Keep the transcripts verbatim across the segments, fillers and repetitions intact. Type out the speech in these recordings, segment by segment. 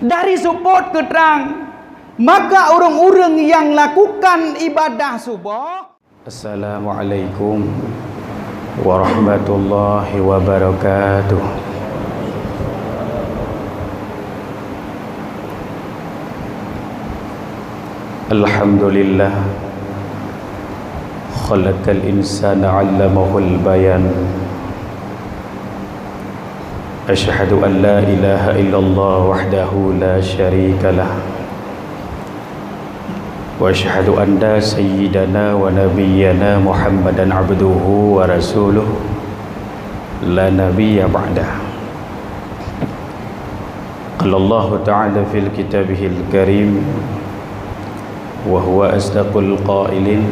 Dari seupôt keu trang, maka ureuëng-ureuëng nyang lakukan ibadah suboh. Assalamualaikum warahmatullahi wabarakatuh. Alhamdulillah, khalaqal insana 'allamahul bayan. Asyhadu an la ilaha illallah wahdahu la syarikalah. Wa asyhadu anna sayyidana wa nabiyyana Muhammadan abduhu wa rasuluh, la nabiyya ba'dah. Qala Allahu ta'ala fil kitabihil karim, wa huwa asdaqul qailin.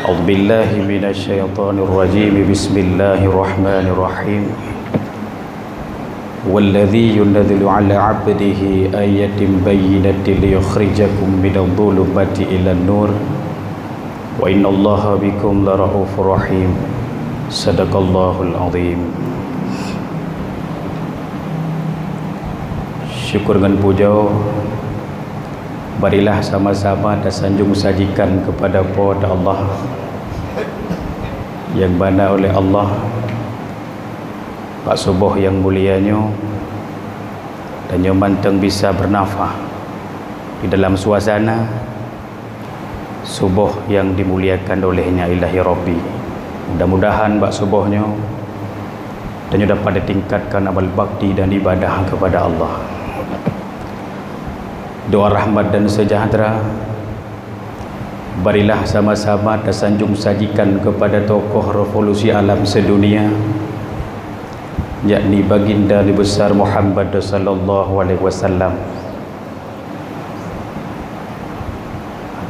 A'udzu billahi minasy syaithanir rajim. Bismillahirrahmanirrahim. Walladzi yunazzilu 'ala 'abdihi ayatin bayyinatin liyukhrijakum minadh dhulumati ilan nur. Wa innallaha bikum laraufur rahim. Sadaqallahul azim. Syukur ngon pujoe, marilah sama-sama tasanjong sajikan keupada Po teu Allah, nyang bana uleh Allah bak suboh nyang mulia nyoe, tanyoe mantong bisa beunafah di dalam suasana suboh nyang dimuliakan uleh-Nya, Ilahi Rabbi. Mudah-mudahan bak suboh nyoe tanyoe dapat ditingkatkan amal bakti dan ibadah keupada Allah. Doa rahmat dan seujahteura, marilah sama-sama tasanjong sajikan keupada tokoh revolusi alam seudunia, yakni Baginda Nabi Besar Muhammad sallallahu alaihi wasallam.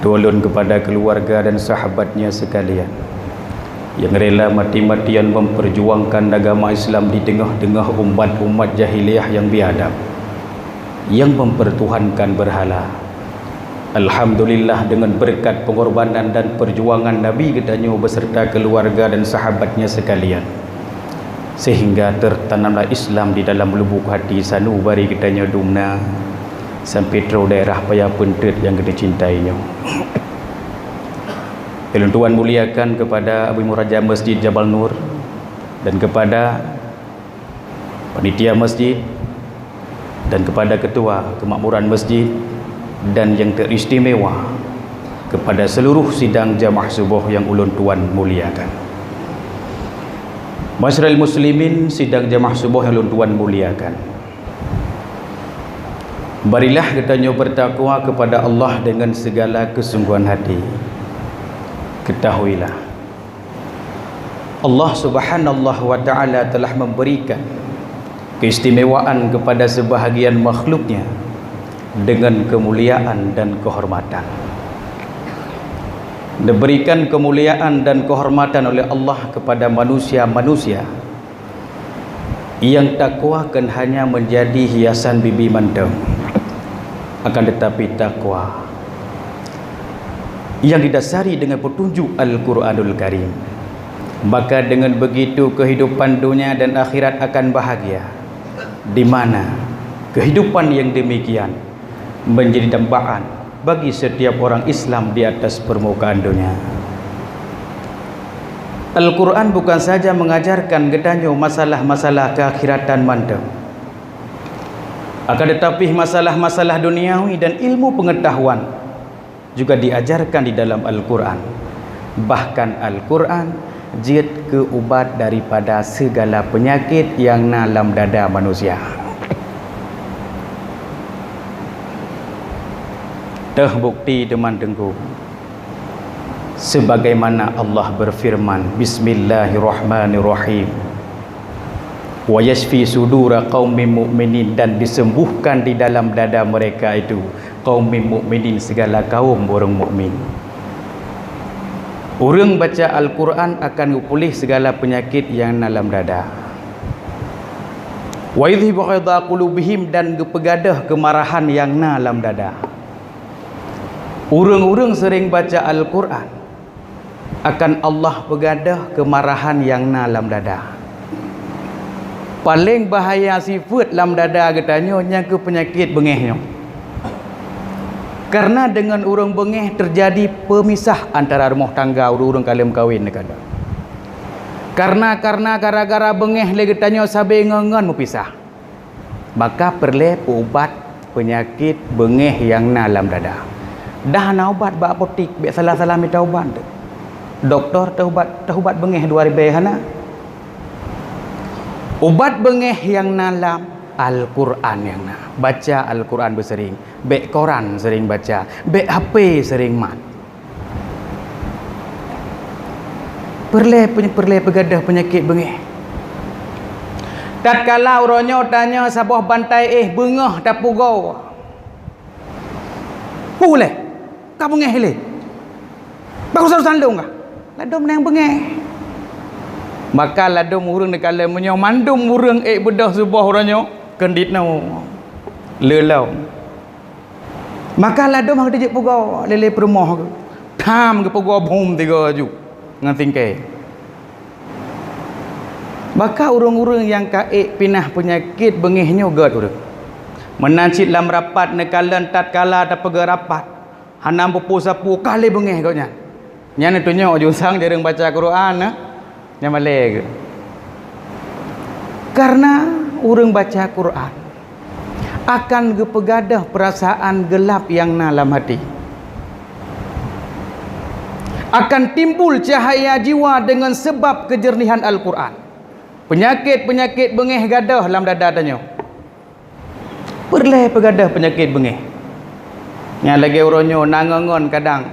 Doa lôn keupada keuluwarga dan sahabat-Nya seukalian, nyang rela mati-matian memperjuangkan agama Islam di teungoh-teungoh umat-umat jahiliyah nyang biadab, nyang mempertuhankan beurhala. Alhamdulillah, deungon beureukat peungorbanan dan peujuangan Nabi geutanyoe beuseurta keuluwarga dan sahabat-Nya seukalian, seuhingga teutanamlah Islam di dalam lubuk hati sanubari geutanyoe dumna sampai troh daerah Paya Peuntet nyang geutanyoe cintai nyoe. Ulôn tuan muliakan keupada Abu Imum Raja Masjid Jabal Nur dan keupada panitia masjid dan keupada ketua kemakmuran masjid, dan nyang teuistimewa keupada seuluruh sidang jamaah suboh nyang ulôn tuan muliakan. Ma'asyiral muslimin, sidang jamaah suboh nyang ulôn tuan muliakan, marilah geutanyoe beutakwa keupada Allah deungon sigala keusungguhan hati. Keutahuilah, Allah Subhanahu wa Ta'ala telah memberikan keistimewaan kepada sebahagian makhluk-Nya deungon keumuliaan dan keuhormatan. Diberikan keumuliaan dan keuhormatan oleh Allah kepada manusia-manusia nyang takwa kon hanya menjadi hiasan bibi mantong, akan tetapi takwa nyang didasari deungon peutunjuk Al-Quranul Karim, maka deungon beugitu keuhidupan donya dan akhirat akan bahagia, di mana keuhidupan nyang demikian menjadi dambaan bagi setiap orang Islam di atas permukaan donya. Al-Quran bukan saja mengajarkan geutanyoe masalah-masalah keakhiratan mantong, akan tetapi masalah-masalah duniawi dan ilmu pengetahuan juga diajarkan di dalam Al-Quran. Bahkan Al-Quran jeuet keu ubat daripada sigala peunyakét nyang na lam dada manusia. Teuh bukti teuma teungku, sebagaimana Allah berfirman, Bismillahirrahmanirrahim, "Wa yashfi sudura qaumin mu'minin," dan disembuhkan di dalam dada mereka itu, qaumin mu'minin, segala kaum ureuëng mukmin. Ureuëng baca Al-Quran akan geupuléh segala peunyakét nyang na lam dada. "Wa yudhhibu ghaidha qulubihim," dan geupeugadôh keumarahan nyang na lam dada. Ureuëng-ureuëng seuring baca Al-Quran, akan Allah peugadôh keumarahan nyang na lam dada. Paleng bahaya sifeuet lam dada geutanyoe nyang keu peunyakét beungéh nyoe. Kareuna deungon ureuëng beungéh teujadi peumisah antara rumoh tangga ureuëng-ureuëng ka lheueh meukawen ngon gata. Kareuna, kareuna gara-gara beungéh lé geutanyoe sabe ngon-ngon meupisah. Maka peureulée peuubat peunyakét beungéh nyang na lam dada. Dah na ubat bak apotik, bék salah-salah mita ubat. Dokto teuubat, teuubat beungéh dua ribée hana. Ubat beungéh nyang na lam Al-Qur'an nyang na. Baca Al-Qur'an beuseuring, bék koran seuring baca, bék H P seuring mat. Peureulée, peureulée peugadôh peunyakét beungéh. Tatkala uroe nyoe tanyoe saboh bantai éh beungoh tapugoe. Pu lé, ka beungéh lé. Bagus harus sandong kah? Ladôm nyang beungéh. Maka ladôm ureuëng neukalon meunyoe mandum ureuëng ék beudôh suboh uroe nyoe, keuneuk dit nyoe. Leulom. Maka ladôm hana teujeuet pugoe lé-lé peurumoh geuh. Tham geupeugoe bhom tiga ju ngon singkée. Maka ureuëng-ureuëng nyang ka ék pinah peunyakét beungéh nyoe gét ureuëng. Meunan cit lam rapat neukalon tatkala tapeugah rapat, hana meupeue sapeue ka lé beungéh gobnyan. Nyan neutunyok aju sang jareueng baca Quran, na? Nyan malée geuh. Kareuna ureuëng baca Quran akan geupeugadôh peurasaan geulab nyang na lam hati. Akan timbul cahaya jiwa deungon seubab keujeurnihan Al-Quran. Peunyakét-peunyakét beungéh gadôh lam dada tanyoe. Peureulée peugadôh peunyakét beungéh. Nyang lagée uroe nyoe na ngon-ngon kadang.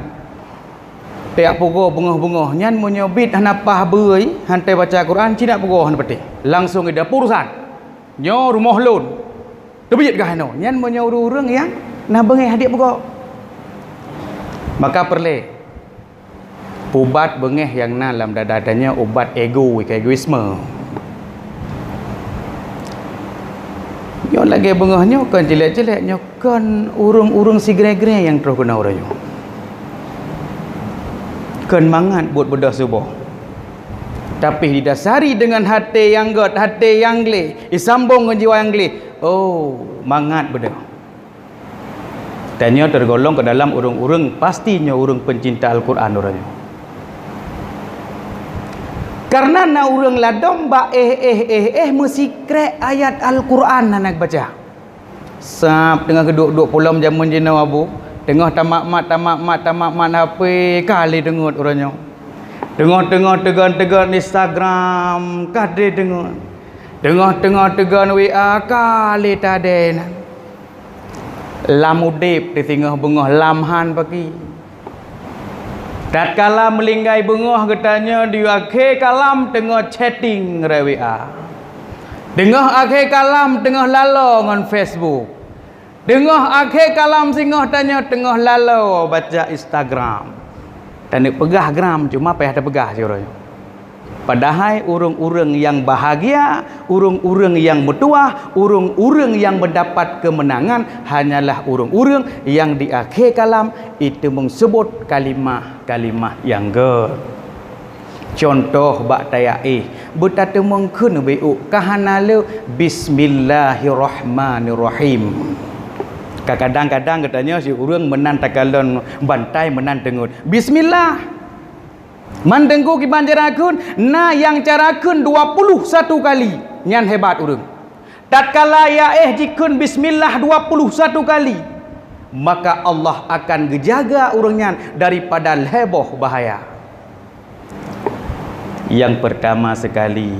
Pihak pugoe beungoh-beungoh nyan meunyoe bit hana paih beui, hana baca Quran, cit na pugoe hana patéh. Langsong ida peue urusan. Nyoe rumoh lôn. Teubiet kah inoe. Nyan meunyoe ureuëng-ureuëng nyang na beungéh hadiek pugoe. Maka peureulée ubat beungéh nyang na lam dada tanyoe ubat ego, egoisme. Nyoe lagée beungoh nyoe kon jelek-jelek, nyoe kon ureuëng-ureuëng sigrée-grée nyang troh keunoe uroe nyoe. Kon mangat buet beudôh suboh. Tapi didasari deungon até nyang gét, até nyang gleh, disambong ngon jiwa nyang gleh. Oh, mangat beudôh. Tanyoe teugolong keu dalam ureuëng-ureuëng pasti nyoe ureuëng peucinta Al-Quran uroe nyoe. Kareuna na ureuëng ladôm bak éh, éh, éh, éh meusikrek ayat Al-Quran hana geubaca. Sab teungoh geuduek-duek pulang jameun jinoe abu, teungoh tamat-mat, tamat-mat, tamat-mat H P ka lé deungot uroe nyoe. Teungoh-teungoh teugon-teugon Instagram ka lé deungot. Teungoh-teungoh teugon W A ka lé tadée nan. Lam udeb teusingoh beungoh lam han paki. Tatkala meulinggai beungoh geutanyoe di akhé kalam teungoh chatting raya W A. Teungoh akhé kalam teungoh lalo ngon Facebook. Teungoh akhé kalam singoh tanyoe teungoh lalo baca Instagram. Taneuk peugah gram cuma payah tapeugah siuroe nyoe. Padahai ureuëng-ureuëng nyang bahagia, ureuëng-ureuëng nyang meutuwah, ureuëng-ureuëng nyang meudapat keumeunangan hanyalah ureuëng-ureuëng nyang di akhé kalam iteumeung seubot kalimah-kalimah nyang gét. Cuntoh bak tayak éh, beutateumeung kheun beu ka hana le bismillahirrahmanirrahim. Ka kadang-kadang geutanyoe si ureuëng meunan takalon bantai meunan teungeut. Bismillah. Man teungku kiban cara kheun, na nyang cara kheun dua puluh satu kali. Nyan hebat ureuëng. Tatkala ya éh jikheun bismillah dua puluh satu kali, maka Allah akan geujaga ureuëng nyan daripada lhée boh bahaya. Nyang peurtama sekali,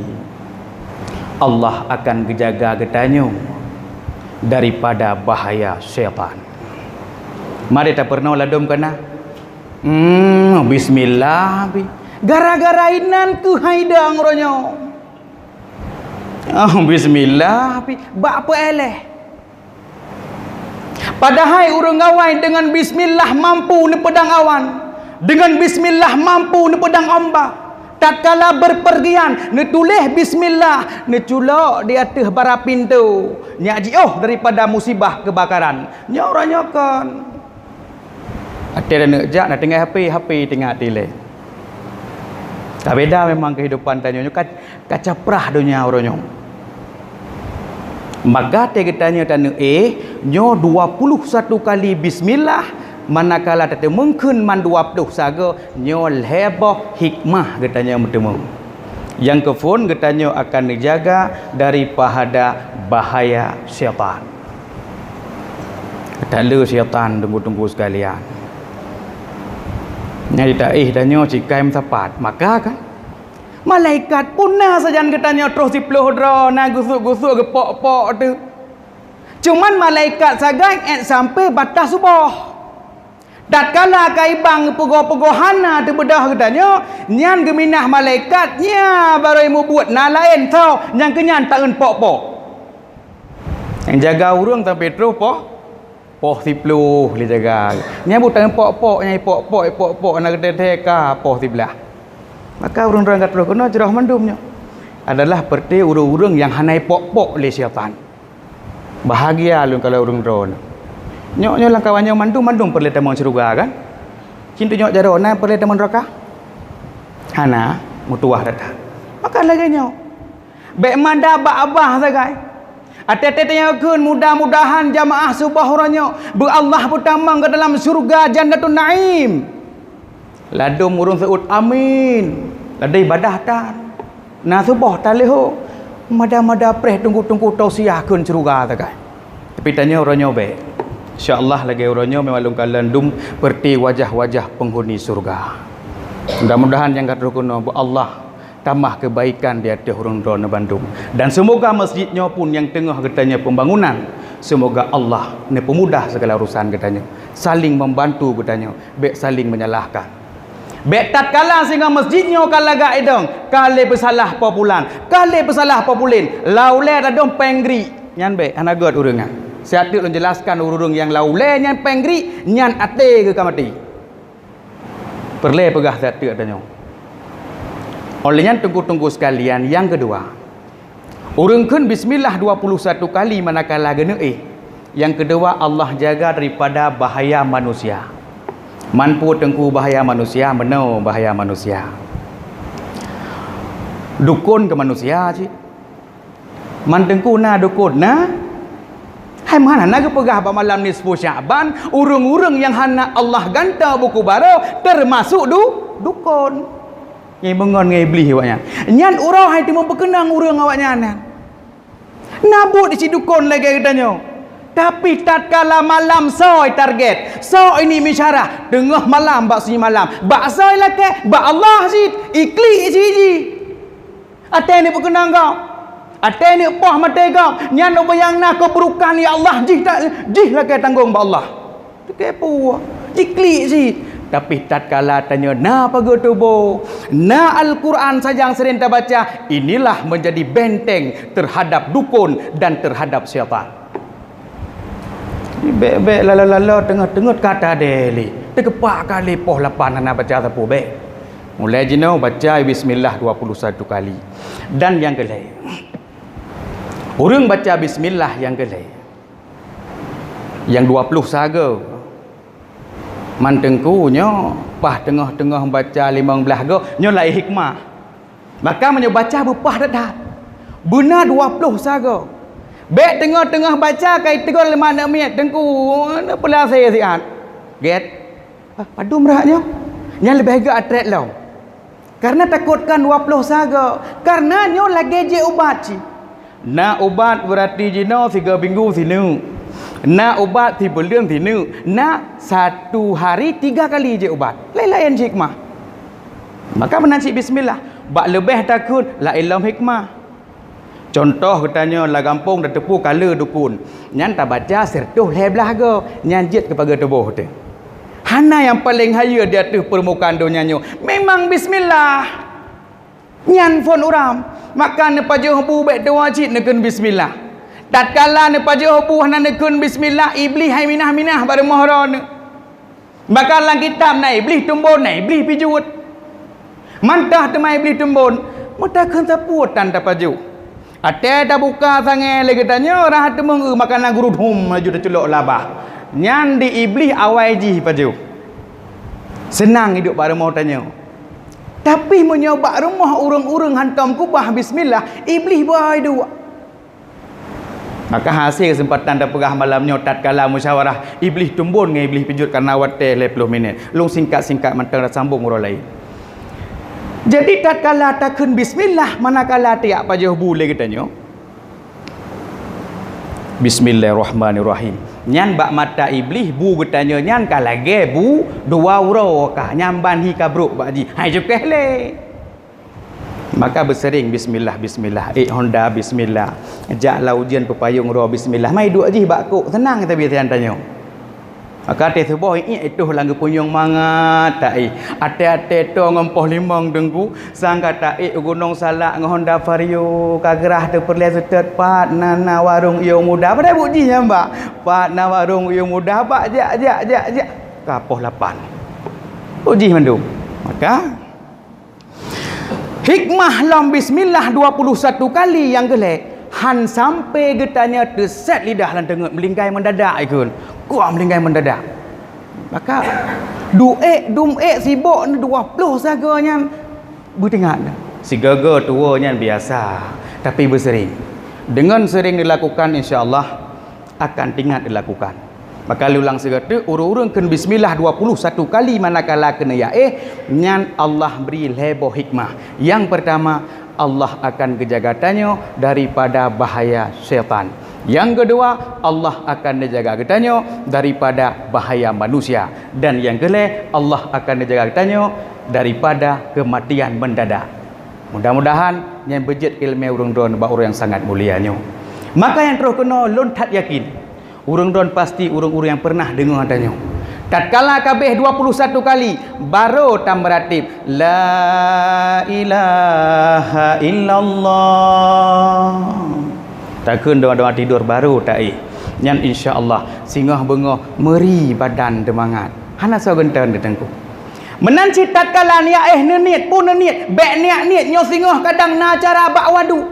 Allah akan geujaga geutanyoe daripada bahaya syaitan. Mari tapeurunoe ladom kana. Hmm, bismillah pi. Gara-gara inan keuh hai dang uroe nyoe. Oh, bismillah pi. Bak peuéléh. Padahai ureuëng awai deungon bismillah mampu neupeudang awan, deungon bismillah mampu neupeudang ombak. Tatkala beurpergian, neutuléh bismillah, neuculok di ateueh bara pintoe, nyak jiôh daripada musibah keubakaran. Nyoe uroe nyoe kon. Até dan neuk jak na tinggai H P, H P tinggai até lé. Ka beda memang kehidupan tanyoe nyoe ka, ka caprah donya uroe nyoe. Maka teuh geutanyoe taneuéh nyoe dua puluh satu kali bismillah, manakala tateumeung kheun mandua ploh sagoe, nyoe lhée boh hikmah geutanyoe meuteumeung. Nyang keuphon geutanyoe akan neujaga daripada bahaya syaitan. Taleue syaitan, teungku-teungku sekalian. Nyang jitaéh tanyoe sikai meusapat, maka kan malaikat pun na sajan geutanyoe troh siploh droe na gusuk-gusuk geupok-pok teuh. Cuman malaikat sagai ék sampai batas suboh. Tatkala ka ibang peugoe-peugoe hana teubeudôh geutanyoe, nyan geuminah malaikat nya barô mubuet na laén tho nyang keunyan taeun pok-pok. Nyang jaga ureuëng sampai troh poh, poh siploh lé jaga. Nyang bu taeun pok-pok, nyang pok-pok, pok-pok na geuthée-thée ka poh siblaih. Maka ureuëng-ureuëng ka troh keunoe jroh mandum nyoe adalah peureuté ureuëng-ureuëng nyang hana pok-pok lé syaitan. Bahagia lôn kalau ureuëng droeneuh. Nyoe-nyoe lam kawan nyoe mandum-mandum peureulée tamong syeuruga kan? Cit tunyok jaroe na peureulée tamong neuraka? Hana, meutuwah that-that. Maka lagée nyoe. Bék mada bak abah sagai. Até-até tanyoe kheun mudah-mudahan jamaah suboh uroe nyoe beu Allah peutamong keu dalam syeuruga Jannatun Naim. Ladôm ureuëng seuôt amin. Ladôm ibadah tan. Na suboh tan leuho. Mada-mada preh teungku-teungku tausiah kheun syeuruga sagai. Tapi tanyoe uroe nyoe bék. Insya Allah lagée uroe nyoe memang lôn kalon dum peureuté wajah-wajah peunghuni syeuruga. Mudah-mudahan nyang ka troh keunoe beu Allah tamah keubaikan di ateueh ureuëng droeneuh bandum. Dan seumoga masjid nyoe pun nyang teungoh geutanyoe peumbangunan, seumoga Allah neupeumudah segala urusan geutanyoe. Saling membantu geutanyoe, bék saling menyalahkan. Bék tatkala singoh masjid nyoe ka lagak idong, ka lé peusalah po pulan, ka lé peusalah po pulen, lau lé tadong péng grik. Nyan bék, hana gét ureuëng nyan. Siat teuk lôn jelaskan ureuëng nyang lau lé nyan péng grik, nyan até geuh ka maté. Peureulée peugah that teuk tanyoe. Oleh nyan teungku-teungku sekalian, nyang keudua, ureuëng kheun bismillah dua puluh satu kali manakala geuneuéh. Nyang keudua, Allah jaga daripada bahaya manusia. Man peue teungku bahaya manusia, meunoe bahaya manusia. Dukon keu manusia cit. Man teungku na dukon na? Hai meuhana na geupeugah bak malam nisfu Sya'ban, ureuëng-ureuëng nyang hana Allah gantô buku barô teumasuk du-, dukon. Ngai meungon ngai Iblih awaknyan. Nyan uroe hai teumeupeukeuneung ureuëng awaknyan nyan. Na buet si dukon lagée geutanyoe. Tapi tatkala malam soe target, soe ini misyarah, teungoh malam bak sunyi malam, bak soe lakée, bak Allah cit, iklik cit jih. Até neuk peukeunong gob, até neuk poh maté gob, nyan ubak nyang na keubeurukan ya Allah jih, jih lakée tanggong bak Allah. Teukeupue, jiklik cit. Tapi tatkala tanyoe na pageue tuboh, na Al-Quran sajang seuring tabaca, inilah menjadi benteng terhadap dukon dan terhadap syaitan. Bék-bék lalo-lalo teungoh-teungoh ka tadé lé, teukeupak ka lé poh lapan hana baca sapeue bék. Mulai jinoe baca bismillah dua puluh satu kali. Dan nyang keulhée, ureuëng baca bismillah nyang keulhée, nyang dua puluh sagoe, man teungku nyoe paih teungoh-teungoh baca limong blaih goe, nyoe laén hikmah. Maka meunyoe baca beupaih that-that, beuna dua ploh sagoe. Bék teungoh-teungoh baca ka iteugor lé mak aneuk miet, "Teungku, neupeulase siat." Gét. "Ah, padum rhak nyoe?" Nyan leubeh gét atrét lom. Karena takot kan dua ploh sagoe. Karena nyoe lagée jeuet ubat cit. Na ubat beurati jinoe sigoe minggu sineuk. Na ubat sibuleuen sineuk. Na satu hari tiga kali jeuet ubat. Laén-laén cit hikmah. Maka meunan cit bismillah. Bak leubeh takheun laén lom hikmah. Cuntoh geutanyoe lam gampông tateupeue kaleue dukon. Nyan tabaca sireutôh lhée blaih goe. Nyan jeuet keu pageue tuboh teuh. Hana nyang paleng hayeue di ateueh peurmukaan donya nyoe. Memang bismillah. Nyan phon uram, maka neupajoh bu bék tuwoe cit neukheun bismillah. Tatkala neupajoh bu hana neukheun bismillah, Iblih hai minah-minah bak rumoh droeneuh. Maka lam kitab na Iblih tumbon, na Iblih pijuet. Mantah teuma Iblih tumbon, meutakheun sapeue tan tapajoh. Até tabuka sangé lé geutanyoe rhah teumeung eu makanan gurudhom laju taculok labah. Nyan di Iblih awai jih pajoh. Seunang iduek bak rumoh tanyoe. Tapi meunyoe bak rumoh ureuëng-ureuëng hantom keubah bismillah, Iblih beuai duek. Maka hase keuseumpatan tapeugah malam nyoe tatkala musyawarah, Iblih tumbon ngon Iblih pijot karena watée lhée ploh minét. Lôn singkat-singkat mantong tasambong uroe laén. Jadi tatkala takheun bismillah manakala tajak pajoh bu lé geutanyoe, Bismillahirrahmanirrahim. Nyan bak mata Iblih bu geutanyoe nyan ka lagée bu dua uroe ka, nyan ban hi ka brok bak jih. Hai cukéh lé. Maka beuseuring bismillah, bismillah. Ék honda bismillah. Jak lam ujeuen peupayong droe bismillah. Mai duek jih bak kok, seunang tabi tanyoe. Maka até suboh iék itoh lam geupunyueng mangat taéh. Até-até toe ngon poh limong teungku, sang ka taék u Gunong Salak ngon Honda Vario, ka geurah teupeureulée seutôt pat na na warong Iyo Muda. Padahai buet jih nyan bak. Pat na warong Iyo Muda bak jak jak jak jak. Ka poh lapan. Buet jih mandum. Maka Hikmah lom bismillah dua puluh satu kali nyang geulhée, han sampai geutanyoe teusét lidah lam teungeut meulinggai mendadak ikheun. Kuah meulinggai mendadak. Maka duek dum ék sibok ni dua ploh sagoe nyan beutingat. Sigoe-goe tuwoe nyan biasa, tapi beuseuring. Deungon seuring dilakukan, insya Allah akan tingat dilakukan. Maka lôn ulang sigoe teuk, ureuëng-ureuëng kheun bismillah dua puluh satu kali manakala keuneuk yaéh, nyan Allah bri lhée boh hikmah. Nyang peurtama, Allah akan geujaga tanyoe daripada bahaya syaitan. Nyang keudua, Allah akan neujaga geutanyoe daripada bahaya manusia. Dan nyang keulhée, Allah akan neujaga geutanyoe daripada keumatian mendadak. Mudah-mudahan nyan beujeuet iéleumé ureuëng droe bak ureuëng nyang sangat mulia nyoe. Maka nyang troh keunoe lôn that yakin, ureuëng droe pasti ureuëng-ureuëng nyang pernah deungoe tanyoe. Tatkala ka abéh dua puluh satu kali, barô tameuratéb, "La ilaha illallah." Takheun doa-doa tidur barô taéh. Nyan insya Allah singoh beungoh meuri badan teumangat. Hana soe geunteun di teungku. Meunan cit tatkala neujak éh neuniet, peue neuniet, bék neujak niet nyoe singoh kadang na acara bak waduk.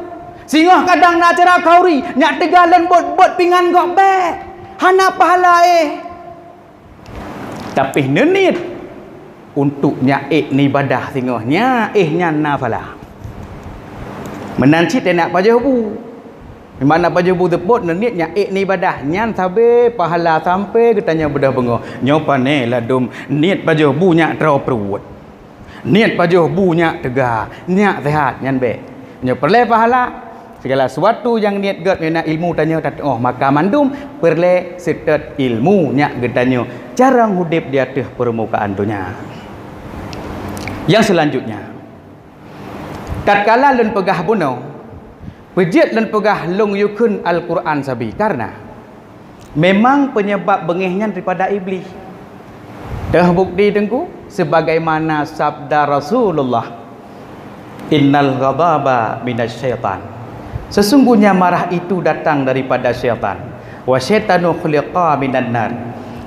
Singoh kadang na acara khauri, nyak teuga lôn bot-bot pingan gob bék. Hana pahala éh. Tapi neuniet untuk nyak ék neuibadah singoh nyan éh nyan na pahala. Meunan cit teunak pajoh bu. Di mana pajoh bu teupot neuniet nyak ék neuibadah nyan sabe pahala sampai geutanyoe beudôh beungoh. Nyoe pane ladum niet pajoh bu nyak troe pruet. Niet pajoh bu nyak teuga, nyak sehat nyan bék. Nyoe peureulée pahala, segala sesuatu nyang niet gét nyoe na ilmu tanyoe tateuoh maka mandum peureulée seutôt ilmu nyak geutanyoe carông udeb di ateueh peurmukaan donya. Yang selanjutnya, tatkala lôn peugah bunoe, peujeuet lôn peugah lôn yue kheun Al-Qur'an sabe, karena memang peunyeubab beungéh nyan daripada Iblih. Teuh bukti teungku, sebagaimana sabda Rasulullah, "Innal ghadaba minasy syaitan." Sesungguhnya marah itu datang daripada syaitan. "Wa syaitanu khuliqa minan nar."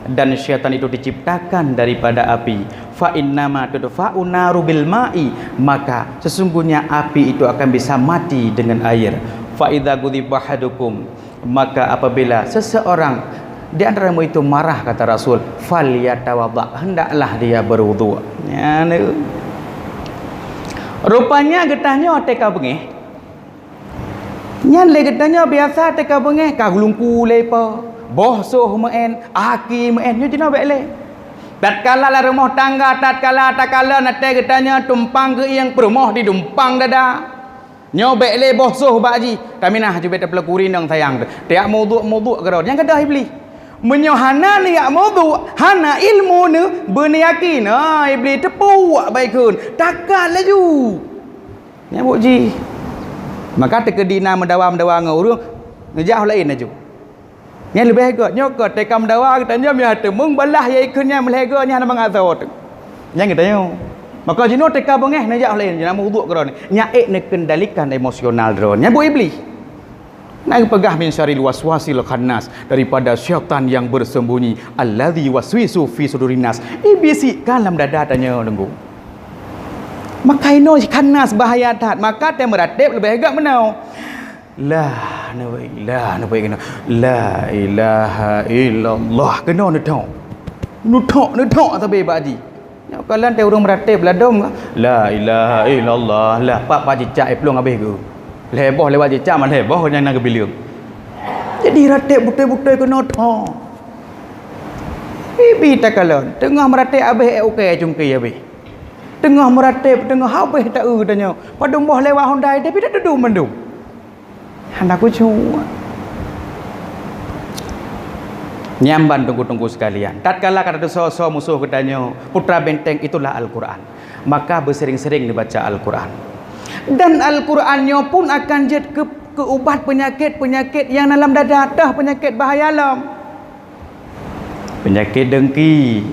Dan syaitan itu diciptakan daripada api. "Fa innama tudfa'u naru bil ma'i." Maka sesungguhnya api itu akan bisa mati dengan air. "Fa idza ghadiba ahadukum." Maka apabila seseorang di antara kamu itu marah, kata Rasul, "Falyatawadda," hendaklah dia berwudu. Nyan. Rupanya geutanyoe teuka beungéh. Nyan lé geutanyoe biasa teuka beungéh ka geulungku lé po, boh soh meu'en, aki meu'en, nyoe jinoe bék lé. Tatkala lam rumoh tangga, tatkala takalon até geutanyoe tumpang geuieng peurumoh di dumpang dada. Nyoe bék lé boh soh bak jih, taminah jubét tapeuleukuri nong sayang teuh. Tiak muduk-muduk keudroe, nyang gadôh Iblih. Meunyoe hana neujak muduk, hana ilmu neuh, beuneuyakin, ha, Iblih teupuak baikon, takat laju. Nyang buet jih. Maka teukeudi na meudawa-meudawa ngon ureuëng, neujak laén laju. Nyan leubeh gét, nyoe ka teuka meudawa geutanyoe meuhai teumeung balah ya ikheun nyan meulhée gét nyan mangat sawoe teuh. Nyan geutanyoe. Maka jinoe teuka beungéh neujak laén, jinoe meuuduk keudroe. Nyan ék neukendalikan emosional droe. Nyan buet Iblih. Na geupeugah min syarril waswasil khannas, daripada syaitan yang bersembunyi, alladzi waswisu fi sudurin nas. Iblih sik ka lam dada tanyoe deungku. Maka inoe khannas bahaya that, maka teumeuratéb leubeh gét meunoe. Lah, neuwai, lah, neuwai keunoe. La ilaha illallah. Keunoe neuthok. Neuthok, neuthok sabe bak jih. Nyoe kalon teuh ureuëng meuratéb ladom ka. La ilaha illallah. Lah, pat-pat cicak iplueng habéh geuh. Lhée boh lewat cicak, man lhée boh nyang na geubileueng. Jadi ratéb beutôi-beutôi keunoe tho. Ibi takalon, teungoh meuratéb abéh ék ukée cungki abéh. Teungoh meuratéb, teungoh habéh taeu tanyoe. Padum boh lewat Hyundai, tapi tak teudum mandum. Hana khusyuk. Nyan ban teungku-teungku sekalian. Tatkala ka teusoe-soe musoh geutanyoe, putra benteng itulah Al-Quran. Maka beusering-sering dibaca Al-Quran. Dan Al-Quran nyoe pun akan jeuet keu, keu ubat peunyakét-peunyakét nyang dalam dada, toh peunyakét bahaya lom. Peunyakét dengki,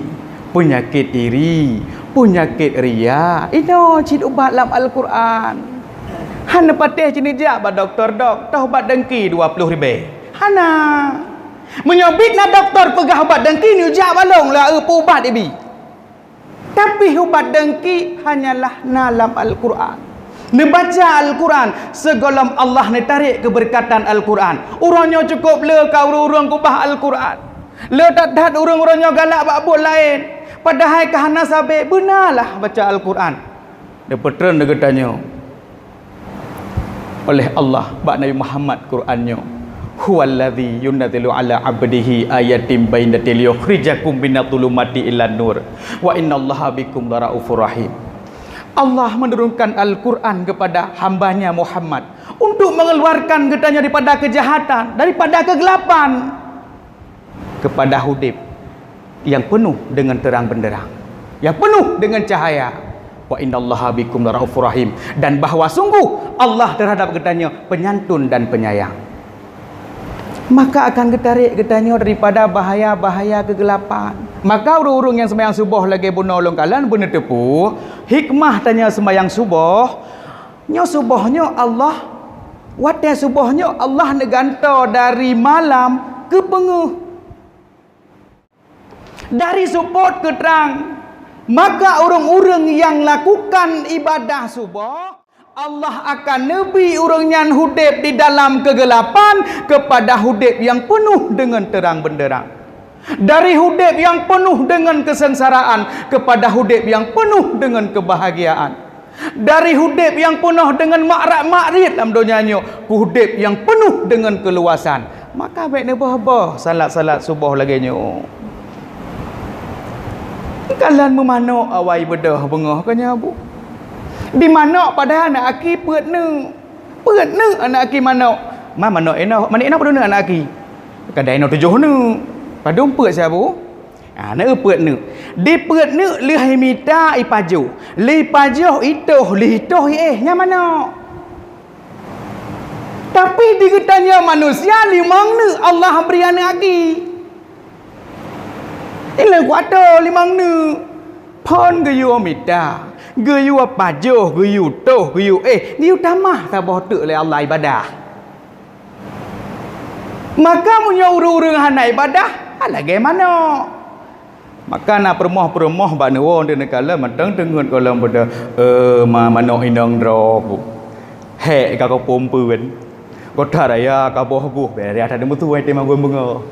peunyakét iri, peunyakét ria, inoe cit ubat lam Al-Quran. Hana patéh cit neujak bak dokto, "Dok, toh ubat dengki dua ploh ribée." Hana. Meunyoe biet na dokto peugah ubat dengki, neujak bak lôn, la eu peu ubat ibi. Tapi ubat dengki hanyalah na lam Al-Quran. Neubaca Al-Quran, sigohlom Allah neutarek keubeurkatan Al-Quran. Uroe nyoe cukôp le ka ureuëng-ureuëng keubah Al-Quran. Le that-that ureuëng-ureuëng nyoe galak bak buet laén. Padahai ka hana sabé, beunalah baca Al-Quran. Neupeutreun lé geutanyoe oleh Allah bak Nabi Muhammad Quran nyoe, "Huwallazi yunazzilu ala abdihi ayatin bayyinatin liyukhrijakum minadh dhulumati ilan nur, wa innallaha bikum laraufur rahim." Allah menurunkan Al-Quran kepada hambanya Muhammad untuk mengeluarkan geutanyoe daripada kejahatan, daripada kegelapan, kepada udeb yang penuh dengan terang benderang, yang penuh dengan cahaya. "Wa innallaha bikum laraufur rahim." Dan bahwa sungguh Allah terhadap geutanyoe penyantun dan penyayang. Maka akan geutarek geutanyoe daripada bahaya-bahaya kegelapan. Maka ureuëng-ureuëng nyang seumayang suboh lagée bunoe lôn kalon beuneuteupeue hikmah tanyoe seumayang suboh. Nyoe suboh nyoe Allah, watée suboh nyoe Allah neugantoe dari malam keu beungoh, dari seupôt keu trang. Maka ureuëng-ureuëng nyang lakukan ibadah suboh, Allah akan neubi ureuëng nyan udeb di dalam kegelapan kepada udeb nyang penuh dengan terang benderang. Dari udeb nyang penuh dengan kesengsaraan kepada udeb nyang penuh dengan kebahagiaan. Dari udeb nyang peunoh deungon makrat-makrit lam donya nyoe, keu udeb nyang peunoh deungon keuluwasan. Maka bék neuboh-boh salat-salat suboh lagée nyoe. Kalon meumanök awai beudôh beungoh keu nyoe, Bu. Di manök padahai aneuk aki peuet neuk. Peuet neuk aneuk aki manök. Ma manök inoe, manök inoe padum neuk aneuk aki? Kadang inoe tujoh neuk. Padum peuet siat, Bu? Ha, na eu peuet neuk. Di peuet neuk lheueh imita ipajoh. Lheueh ipajoh itoh, lheueh itoh iéh, nyan manök. Tapi di geutanyoe manusia limong neuk Allah bri aneuk aki. Ilée kuatoe limong neuk. Phon geuyue mita, geuyue pajoh, geuyue toh, geuyue éh, geuyue tamah saboh teuk lé Allah ibadah. Maka meunyoe ureuëng-ureuëng hana ibadah, ha lagée manök. Maka na peurumoh-peurumoh bak neuwoe neukalon mantong teungeut gohlom beudôh, "Eh, ma manök inong droe, Bu. Hék ka kupeumpuen. Gota raya ka boh guh, bék raya that neumeutuai teuma geumeungoe."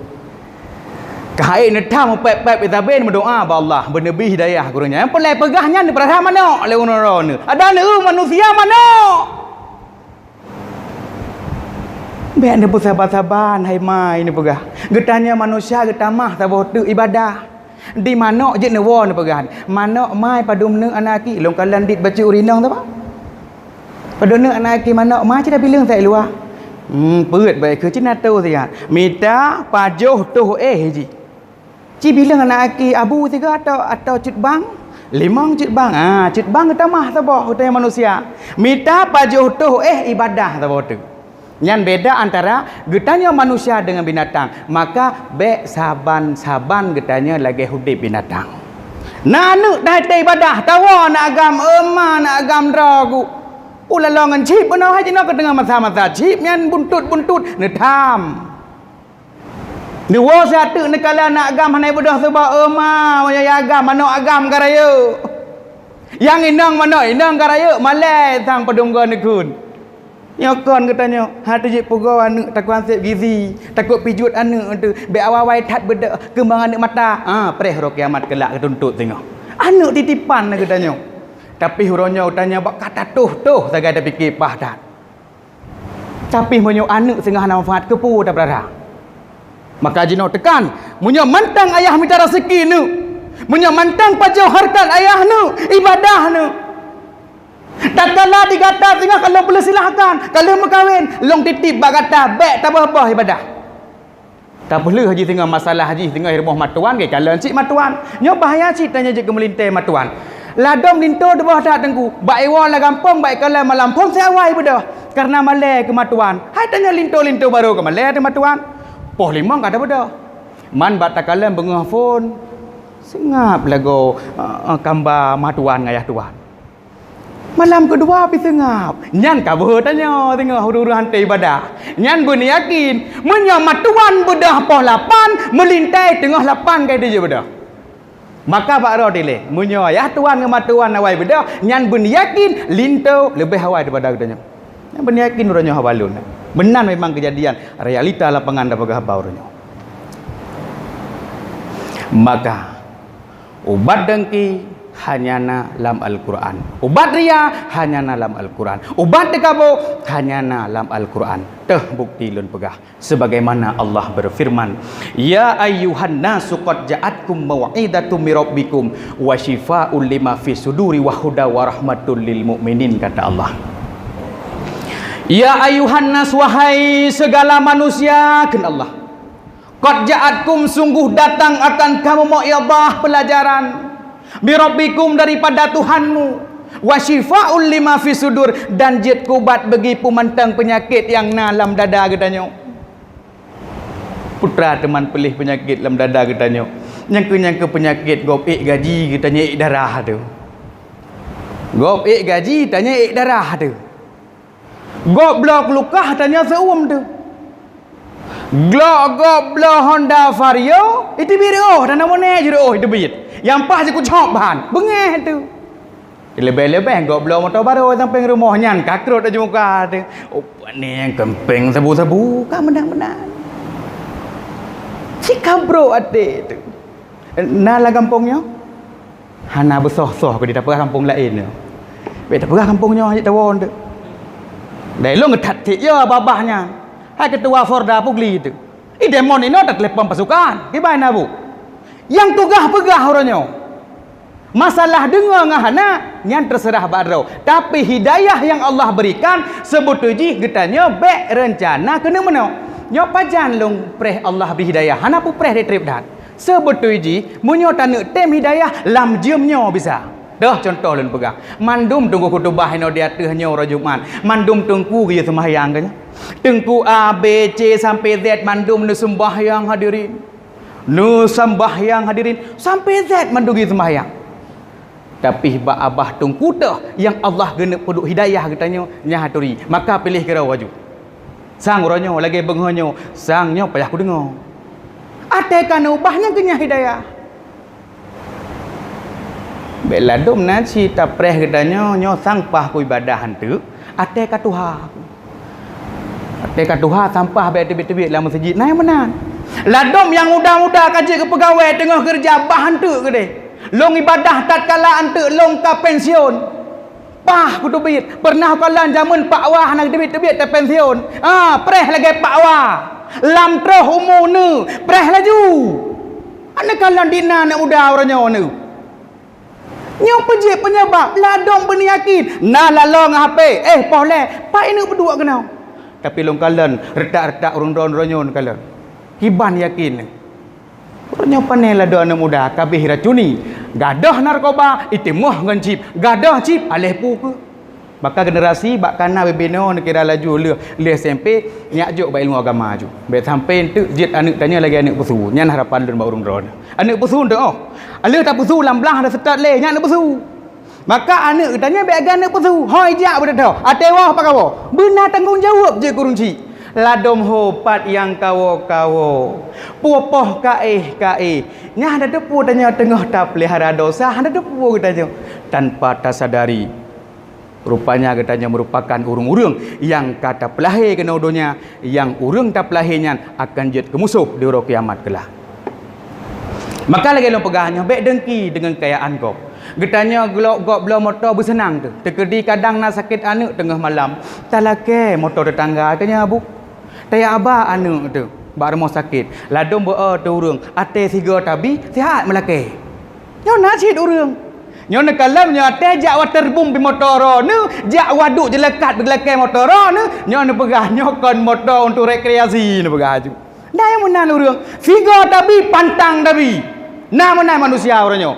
Ka hai neutham pép-pép Isabel meudoá bak Allah, beuneubri hidayah gurée nyan. Nyang peureulée peugah nyan neupeurasa manök lé ureuëng droeneuh. Adak neueu manusia manök. Bék neupeusaba-saba hai mai neupeugah. Geutanyoe manusia geutamah saboh teuk ibadah. Di manök jeuet neuwoe neupeugah. Manök mai padum neuk aneuk aki, lôn kalon dit bacut ureuëng inong teuba. Padum neuk aneuk aki manök mai cit tabileueng sa i luwa. Hmm, peuet baik keu cit na toh siat. Mita pajoh toh éh ji. Ci bileueng aneuk aki abu sigoe atau, atau cut bang? Limong cut bang. Ah, cut bang geutamah saboh geutanyoe manusia. Mita pajoh toh éh ibadah saboh teuk. Nyan beda antara geutanyoe manusia deungon binatang. Maka bék saban-saban geutanyoe lagée udeb binatang. Na aneuk dai teu ibadah, tawoe aneuk agam, "Eh ma, aneuk agam droe gu." Ulaloe ngon chip bunoe hai jinoe keu teungoh masa-masa chip nyan buntot-buntot neutham. Neuwoe siat teuk neukalon aneuk agam hana beudôh suboh, "Eh ma, wayah agam, manök agam ka rayeuk. Nyang inong manök inong ka rayeuk, malée sang padum goe neukheun." Nyoe kon geutanyoe, hana teujeuet pugoe aneuk takot anseb gizi, takot pijuet aneuk teuh, bék awai-awai that beudôh keumbang aneuk mata. Ah, preh uroe kiamat keulak geutuntot singoh. Aneuk titipan na geutanyoe. Tapi uroe nyoe geutanyoe bak ka tatoh-toh sagai tapike paih that. Tapi meunyoe aneuk singoh hana manfaat, keupeue tapeurara? Maka jinoe teukan, meunyoe mantong ayah mita raseuki neuk, meunyoe mantong pajoh hareukat ayah neuk, ibadah neuk. Tatkala di gata singoh ka lôn peusilahkan, ka lheueh meukawen, lôn titip bak gata, bék taboh-boh ibadah. Tapeulheueh jih singoh masalah jih singoh i rumoh matuan, geukalon cit matuan. Nyoe bahaya cit tanyoe jeuet keu meulintée matuan. Ladom linto teuboh that teungku, bak iwoe lam gampông, bak ikalon malam phon siawai beudôh, kareuna malée keu matuan. Hai tanyoe linto-linto barô ka malée teuh matuan. Poh limong ka tabeudôh. Man bak takalon beungoh phon, seungab lagoe, eh, eh, kamba matuan ngon ayah tuan. Malam keudua pih seungab. Nyan ka beuhe tanyoe teungoh ureueng-ureueng hantei ibadah. Nyan beuneuyakin, meunyoe matuan beudôh poh lapan, meulintée teungoh lapan ka jeuet beudôh. Maka bak droe dilée, meunyoe ayah tuan ngon matuan awai beudôh, nyan beuneuyakin linto leubeh awai daripada geutanyoe. Nyan beuneuyakin uroe nyoe haba lôn. Meunan memang keujadian, realita lapangan tapeugah haba uroe nyoe. Maka, ubat dengki hanya na lam Al-Quran. Ubat ria hanya na lam Al-Quran. Ubat teukabo hanya na lam Al-Quran. Teuh bukti lôn peugah. Sebagaimana Allah berfirman, "Ya ayyuhan nasu qad ja'atkum mau'izatum mir rabbikum wa syifaa'un lima fis suduri wa huda wa rahmatul lil mu'minin," kata Allah. "Ya ayyuhan nas, wahai segala manusia," kheun Allah. "Qad ja'atkum, sungguh datang akan kamu mau'izah, pelajaran, mir rabbikum, daripada Tuhanmu, wa syifaa'ul lima fis sudur, dan jeuet keu ubat bagi peumantang peunyakét nyang na lam dada geutanyoe." Peue teuma peuléh peunyakét lam dada geutanyoe? Nyang keu, nyang keu peunyakét gob ék gaji geutanyoe ék darah teuh. Gob ék gaji tanyoe ék darah teuh. Gob bloe keulukah tanyoe seu-uem teuh. Glok gob bloe Honda Vario, iteubiet reuôh, dan amoné jih reuôh iteubiet. Nyang paih jikucok ban, beungéh teuh. Leubeh-leubeh gob bloe moto barô sampéng rumoh nyan ka krot laju muka teuh. Oh, pane nyang keumpéng sabu-sabu, ka meunan-meunan. Cit ka brok até teuh. Na lam gampông nyoe? Hana beusoh-soh keu di tapeugah gampông laén nyoe. Bék tapeugah gampông nyoe hana tawon teuh. Dai lôn geuthat cit yo babah nyan. Hai keutua Forda Pugli teuh. I deungon inoe teutelepon pasukan. Kiban na bu. Nyang tugaih peugah uroe nyoe. Masalah deungoe ngon hana, nyan teuseurah bak droe. Tapi hidayah nyang Allah berikan, seubeutôi jih geutanyoe bék reuncana keuneuk meunoe. Nyoe pajan lôn preh Allah bri hidayah, hana peupreh treb that. Seubeutôi jih, meunyoe taneuk tem hidayah, lam jeuem nyoe bisa. Toh contoh lôn peugah, mandum teungku khutubah inoe di ateueh nyoe uroe Jumat, mandum teungku geuyue seumahyang keu nyoe. Teungku A, B, C sampai Z mandum neuseumbahyang hadirin. Neuseumbahyang hadirin, sampai Z mandum geuyue seumahyang. Tapi bak babah teungku teuh nyang Allah geuneuk peuduek hidayah geutanyoe nyan haturi, maka piléh keudroe laju. Sang uroe nyoe lagée beungoh nyoe, sang nyoe payah kudeungoe. Até ka neuubah nyang keu nyan hidayah. Bék ladom na cit tapreh geutanyoe nyoe sang paih kuibadah anteuk, até ka tuha. Até ka tuha sampah bék teubiet-teubiet lam meuseujid, na nyang meunan. Ladom nyang muda-muda ka jeuet keu peugawée teungoh keureuja bah anteuk keudeh. Lôn ibadah tatkala anteuk lôn ka pensiun. Paih kuteubiet, peureunah kalon jameun Pak Wah hana geuteubiet-teubiet teupensiun. Ah, preh lagée Pak Wah. Lam troh umu neuh, preh laju. Hana kalon dina aneuk muda uroe nyoe neuh. Nyoe peue jeuet peunyeubab ladom beuneuyakin. Na laloe ngon H P, éh poh lhée, pat ineuk peuduek keunoe. Tapi lôn kalon, reutak-reutak ureuëng droeneuh nyoe kalon. Kiban yakin. Ureuëng nyoe pane ladom aneuk muda, ka abéh racuni. Gadôh narkoba, itimoh ngon chip. Gadôh chip, aléh pu keuh. Maka generasi bak kana bibinoe neukira laju lheueh, lheueh S M P, nyak jok bak ilmu agama aju. Bék sampai enteuk jeuet aneuk tanyoe lagée aneuk peusu. Nyan harapan lôn bak ureuëng droeneuh. Aneuk peusu enteuk oh. Lheueh tapeusu lam blang hana seutôt lé, nyan aneuk peusu. Maka aneuk geutanyoe bék lagée aneuk peusu. Hôi jak beuteutoh, até woe pakawoe. Beuna tanggong jaweueb jeuet keu ureuëng chik. Ladom ho pat nyang kawoe-kawoe. Pupoh kaéh-kaéh. Nyan hana teupeu tanyoe teungoh tapeulihara dosa, hana teupeu geutanyoe. Tanpa tasadari. Rupanya geutanyoe meurupakan ureuëng-ureuëng nyang ka tapeulahé keunoe donya, nyang ureuëng tapeulahé nyan akan jeuet keu musoh di uroe kiamat keulak. Maka lagée lôn peugah nyoe, bék dengki deungon kayaan gob. Geutanyoe glok gob bloe moto beuseunang teuh. Teukeudi kadang na sakét aneuk teungoh malam, talakée moto teutangga geutanyoe bu. Taya aba aneuk teuh. Bak rumoh sakét, ladôm beu-o teu ureuëng, até sigoe tabi, sihat meulakée. Nyoe na cit ureuëng. Nyoe neukalon nyoe até jak waterboom pi moto droeneuh, jak waduk jeuleukat beugeulakée moto droeneuh, nyoe neupeugah nyoe kon moto untuk rekreasi neupeugah aju. Na nyang meunan ureuëng, sigoe tabi, pantang tabi. Na meunan manusia uroe nyoe.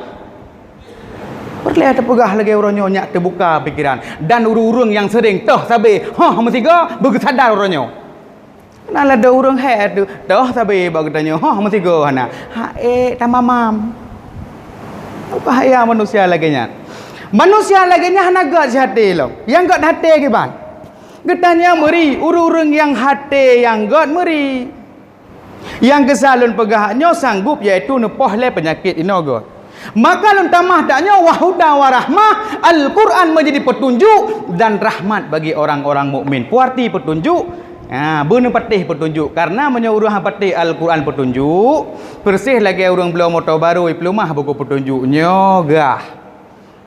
Peureulée teupeugah lagée uroe nyoe nyak teubuka pikeran dan ureuëng-ureuëng nyang seuring toh sabe, hoh meusigoe beugeusadar uroe nyoe. Na ladôm ureuëng hék teuh, toh sabe bak geutanyoe, hoh meusigoe hana. Haék tamamam. Bahaya manusia lagée nyan. Manusia lagée nyan hana gét siaté lom. Nyang gét haté kiban. Geutanyoe meuri, ureuëng-ureuëng nyang haté nyang gét meuri. Nyang geusa lôn peugah nyoe sanggup, yaitu neupoh lé peunyakét inoe gét. Maka lôn tamah tanyoe, wa huda wa rahmah, Al-Quran menjadi petunjuk dan rahmat bagi orang-orang mukmin. Peue arti petunjuk? Ha, beuneupatéh petunjuk. Karena meunyoe ureuëng hana patéh Al-Quran petunjuk, persis lagée ureuëng bloe moto barô ipeuleumah buku petunjuk nyoe gah.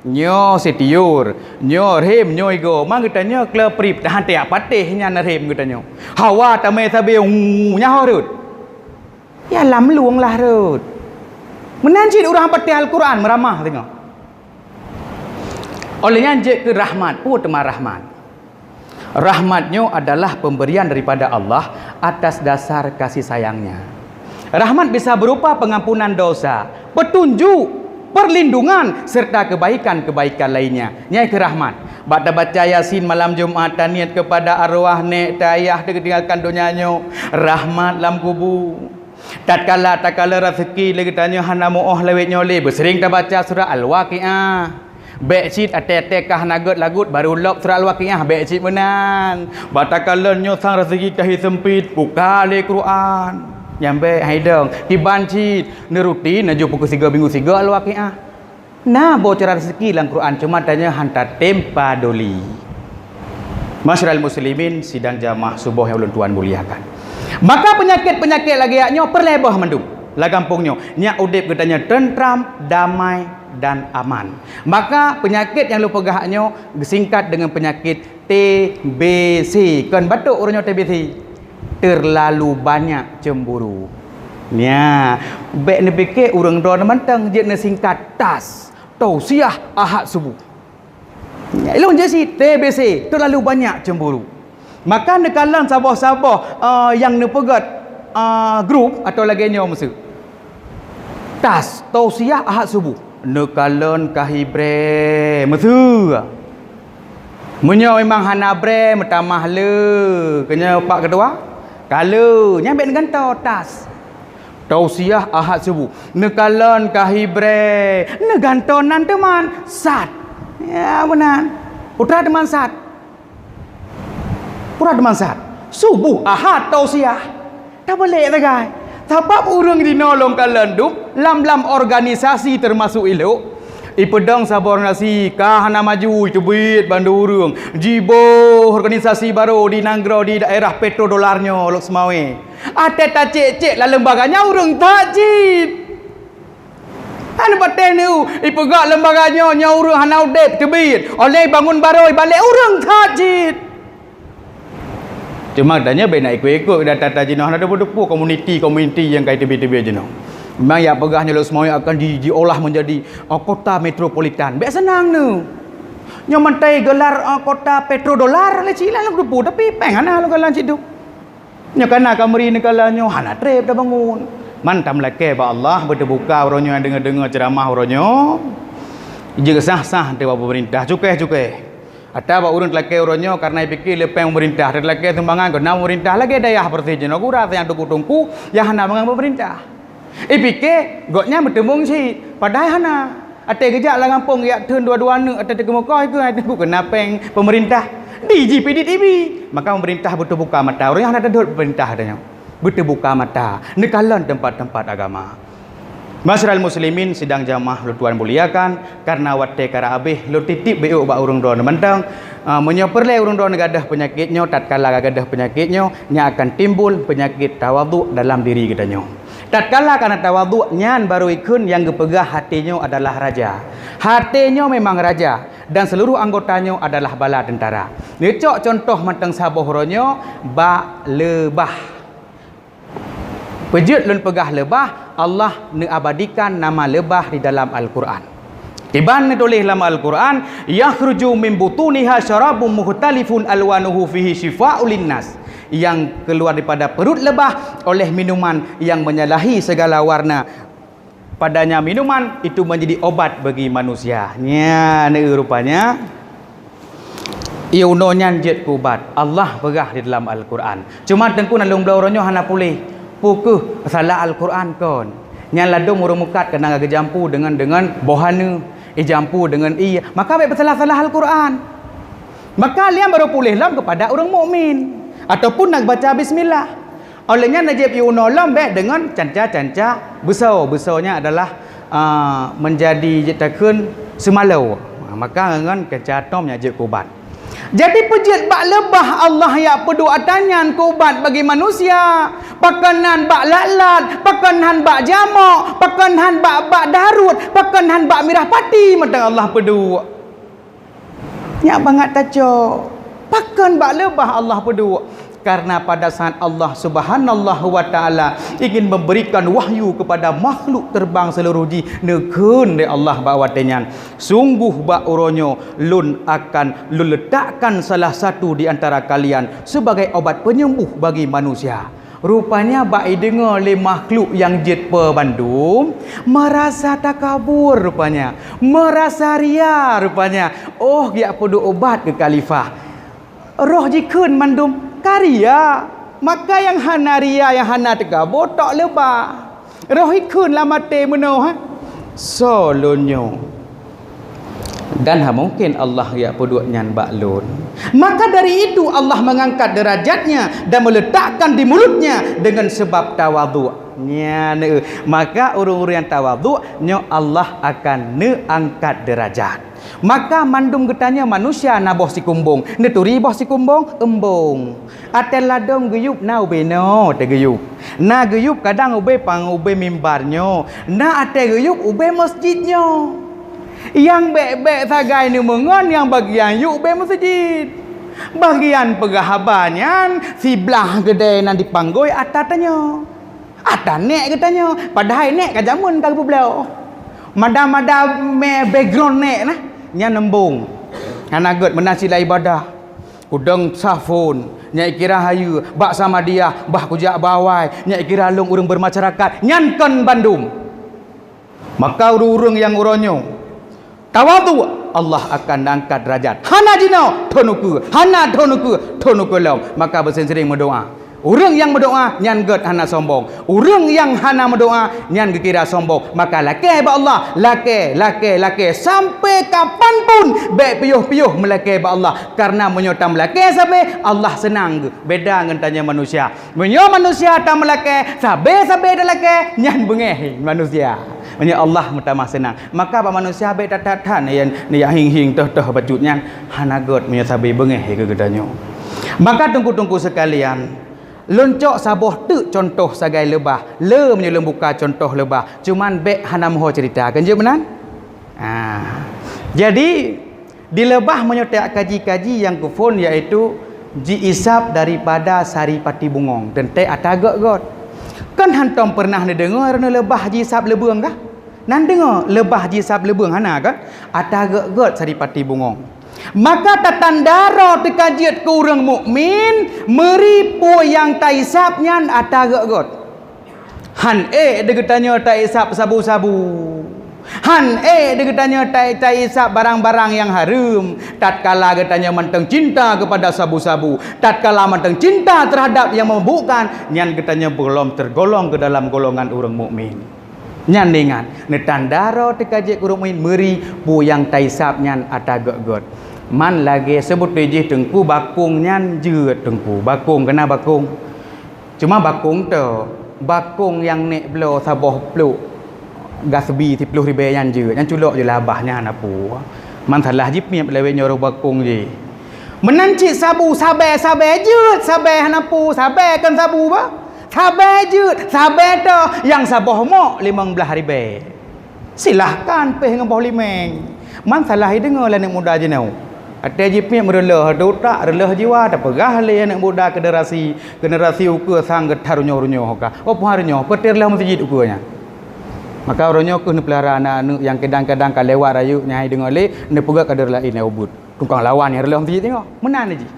Nyoe sitiur, nyoe rhem, nyoe igoe. Ma geutanyoe kle prip, tahan tiak patéh nyan rhem geutanyoe. Hawa tamé sabe, uu, nyaho rhot. Ya lam lueng lah rhot. Meunan cit ureuëng patéh Al-Quran meuramah teungoh. Oleh nyan jeuet keu rahmat, peue teuma rahmat? Rahmat nyoe adalah pemberian daripada Allah atas dasar kasih sayang-Nya. Rahmat bisa berupa pengampunan dosa, petunjuk, perlindungan, serta kebaikan-kebaikan lainnya. Nyan keuh rahmat. Bak tabaca Yasin malam Jumat, taniet kepada arwah nék teuh ayah teuh geutinggalkan donya nyoe, rahmat lam kubu. Tatkala takalon raseuki lé geutanyoe hana muoh lawét nyoe lé, beuseuring tabaca surat Al-Waqiah. Bék cit até-até kah na gét lagut baru lok surat Al-Waqiah, bék cit meunan. Bak takalon nyoe sang raseuki ka hi seumpit, buka lé Quran. Nyang bék hai dong, kiban cit, neurutin laju pukul sigoe minggu sigoe Al-Waqiah. Na bocoran raseuki lam Quran, cuma tanyoe han tatem paduli. Masyarul muslimin, sidang jamaah suboh nyang ulôn tuan muliakan. Maka peunyakét-peunyakét lagée nyoe peureulée boh mandum. Lam gampông nyoe, nyak udeb geutanyoe teuntram, damai, dan aman. Maka peunyakét nyang lôn peugah nyoe geusingkat deungon peunyakét T B C. Kon batuk uroe nyoe T B C. Terlalu banyak cemburu. Nya, bék neupike ureuëng droe mantong jeuet neusingkat tas, tausiah, ahad subuh. Ilôn jeuet cit T B C, terlalu banyak cemburu. Maka neukalon saboh-saboh, eh, nyang neupeugét, eh, grup atau lagée nyoe meuseu. Tas, tausiah, ahad subuh. Neukalon ka hi brée meuseu. Meunyoe memang hana brée, meutamah le, keu nyoe Pak Ketua, ka le, nyan bék neugantoe tas. Tausiah ahad subuh, neukalon ka hi brée, neugantoe nan teuman sat. Ya, meunan. Putra teuman sat. Putra teuman sat. Subuh ahad tausiah. Tabalek sagai. Sabab ureuëng jinoe lôn kalon dum lam-lam organisasi teumasuk ilok, ipeudong saboh organisasi ka hana maju, iteubiet bandum ureuëng, jiboh organisasi barô di nanggroe di daerah petrodolar nyoe Lhokseumawe. Até tacek-cek lam lembaga nyan ureuëng that cit. Hana patéh neu, ipeugah lembaga nyoe, nyoe ureuëng hana udeb teubiet, oleh bangun barô ibalek ureuëng that cit. Cuma geutanyoe bék na ikot-ikot data-data jinoe, hana teupeue-teupeue komuniti-komuniti nyang ka iteubiet-teubiet jinoe. Memang jak peugah nyoe Lhokseumawe akan di, diolah menjadi, eh, kota metropolitan. Bék seunang neu. Nyoe mantai gelar, eh, kota petrodolar lé cit lah lôn teupeue, tapi péng hana lôn kalon situ. Nyoe kana ka meuri neukalon nyoe hana treb tabangun. Man tameulakée bak Allah beuteubuka uroe nyoe deungoe-deungoe ceuramah uroe nyoe. Jeuet sah-sah teuh bak peumeurintah, cukéh-cukéh. Ata bak ureuëng teulakée uroe nyoe kareuna ipike le péng peumeurintah, teulakée sumbangan keu na peumeurintah lagée dayah peureuseh jinoe gura nyang teungku-teungku nyang hana mangang peumeurintah. Ipike gobnyan meuteumong cit, padahai hana. Até geujak lam gampông geujak theun dua-dua aneuk até teukeumeukoh keu hai teungku keu na péng peumeurintah. Di jih pidit ibi. Maka peumeurintah beuteubuka mata. Ureuëng nyang hana teudhôt peumeurintah tanyoe. Beuteubuka mata. Neukalon teumpat-teumpat agama. Masyarul muslimin sidang jamaah lôn tuan muliakan, kareuna watée karab habéh lôn titip beu bak ureuëng droe mantong, ah, meunyoe peureulée ureuëng droe gadoh peunyakét nyoe, tatkala gadoh peunyakét nyoe, nyan akan timbul peunyakét tawaduk dalam diri geutanyoe. Tatkala kana tawaduk nyan barô ikheun nyang geupeugah até nyoe adalah raja. Até nyoe memang raja dan seluruh anggota nyoe adalah bala teuntara. Neucok cuntoh mantong saboh uroe nyoe bak leubah. Peujeuet lôn peugah leubah, Allah neuabadikan nama leubah di dalam Al-Qur'an. Iban neutuléh lam Al-Qur'an, "Yakhruju min butuniha syarabun mukhtalifun alwanuhu fihi syifa'ul linnas." Yang keluar daripada perut leubah oleh minuman yang menyalahi segala warna. Padanya minuman itu menjadi obat bagi manusia. Nya, neu rupanya. Ié unoe nyan jeuet keu ubat. Allah peugah di dalam Al-Qur'an. Cuma teungku na lôn bloe uroe nyoe hana puléh. Peu kheueh salah Al-Qur'an kon. Nyan ladôm ureuëng mukat keunan geujampu deungon, deungon boh aneuk, ijampu deungon ié. Maka bék peusalah-salah Al-Qur'an. Maka lian baru puléh lom keupada ureuëng mukmin ataupun nak baca bismillah. Óh lheueh nyan neujép ié unoe lom bék deungon canca-canca beuso. Beuso nyan adalah, a, meunjadi jeuet takheun seumalo. Maka ngon canca tom nyan jeuet keu ubat. Jadi peujeuet bak leubah Allah jak peuduek atra nyan keu ubat bagi manusia. Pakon han bak lat-lat, pakon han bak jamok, pakon han bak, bak darut, pakon han bak mirah pati mantong Allah peuduek. Nyak bangat tacok. Pakon bak leubah Allah peuduek? Karena pada saat Allah Subhanahu wa Ta'ala ingin memberikan wahyu kepada makhluk terbang seluruh jih, neukheun lé Allah bak watée nyan, "Sungguh bak uroe nyoe Lôn akan Lôn letakkan salah satu di antara kalian sebagai obat penyembuh bagi manusia." Rupanya bak ideungoe lé makhluk nyang jeuet peue bandum, meurasa takabur rupanya, meurasa ria rupanya. Óh geujak peuduek ubat keu khalifah. Roh jikheun mandum ka ria, maka nyang hana ria, nyang hana takabur tok leubah. Roh ikheun lam até meunoe, ha? Soe lôn nyoe? Dan hana mungken Allah geujak peuduek nyan bak lôn. Maka dari itu Allah mengangkat derajatnya dan meletakkan di mulutnya dengan sebab tawaduk. Nyan, eh, maka ureuëng-ureuëng nyang tawaduk nyoe Allah akan neuangkat derajat. Maka mandum geutanyoe manusia na boh sikumbong, neuturi boh sikumbong, embong. Até ladôm geuyueb na ubé noe até geuyueb. Na geuyueb kadang ubé pang-, ubé mimbar nyoe, na até geuyueb ubé masjid nyoe. Nyang bék-bék sagai neumeungon nyang bagian yueb ubé masjid. Bagian peugah haba nyan siblah keudée nan dipanggôi atra tanyoe. Atra nék geutanyoe, padahai nék ka jameun ka geupeubloe. Mada-mada mé background nék na, nyan embong. Hana gét meunan sila ibadah. Udeueng safon, nyak kira hayeue, bak Samadiyah, bah kujak bawai, nyak kira lôn ureuëng bermasyarakat, nyan kon bandum. Maka ureuëng-ureuëng nyang uroe nyoe tawaduk, Allah akan angkat derajat. Hana jinoe, thon ukeue, hana thon ukeue, thon ukeue lom. Maka beuseuring-seuring meudoá. Ureuëng nyang meudoá nyan gét hana sombong. Ureuëng nyang hana meudoá nyan geukira sombong. Maka lakée bak Allah, lakée, lakée, lakée sampai kapanpun bék piôh-piôh meulakée bak Allah. Karena meunyoe tameulakée sabe, Allah seunang geuh. Beda ngon tanyoe manusia. Meunyoe manusia tameulakée, sabe-sabe talakée, nyan beungéh manusia. Meunyoe Allah meutamah seunang, maka bak manusia bék that-that that nyang, nyang hing-hing toh-toh bacut nyan hana gét meunyoe sabe beungéh keu geutanyoe. Maka teungku-teungku sekalian, lôn cok saboh teuk contoh sagai leubah, le meunyoe lôn buka contoh leubah, cuman bék hana meuho cerita, kan jeuet meunan? Ah. Jadi, di leubah meunyoe tajak kaji-kaji nyang keuphon, yaitu jiisab daripada saripati bungong, teuntée atra gét-gét. Kan hantom peureunah neudeungoe droeneueh leubah jiisab leubeueng kah? Nan deungoe leubah jiisab leubeueng hana kan? Atra gét-gét saripati bungong. Maka tatanda droe teuka jeuet keu ureuëng mukmin, meuri peue nyang taisab nyan atra gét-gét. Han ék di geutanyoe taisab sabu-sabu. Han ék di geutanyoe ta-, taisab barang-barang nyang hareuem. Tatkala geutanyoe mantong cinta keupada sabu-sabu, tatkala mantong cinta terhadap nyang memabukkan, nyan geutanyoe beulom tergolong keu dalam golongan ureuëng mukmin. Nyan ingat, neutanda droe teuka jeuet keu ureuëng mukmin meuri peue nyang taisab nyan atra gét-gét. Man lagée seubut jih teungku bakong nyan jeuet teungku. Bakong keunan bakong. Cuma bakong tu, bakong nyang nék bloe saboh pluk gasbi siplôh ribée nyan jeuet, nyan culok jeuet lah abah nyan hana peue. Man salah jih miet lawét nyoe roh bakong jih. Meunan cit sabu, sabe-sabe jeuet, sabe hana peue, sabe kon sabu bah. Sabe jeuet, sabe tu nyang saboh mok limong blaih ribée. Silahkan péh ngon boh limeng. Man salah ideungoe lé aneuk muda jinoe. Até jipeuet meureuloh di utak, reuloh jiwa, tapeugah lé aneuk muda generasi, generasi ukeue sang geutar runyoh-runyoh ka. Oh, puhan runyoh, peutir lheueh meuseujid ukeue nyan. Maka uroe nyoe keuh neupeulara aneuk-aneuk nyang kadang-kadang ka lewat rayeuk nyang hai deungoe lé, neupeugah ka deuh laén nyang ubit. Tukang lawan nyang reuloh meuseujid teungoh. Meunan jih.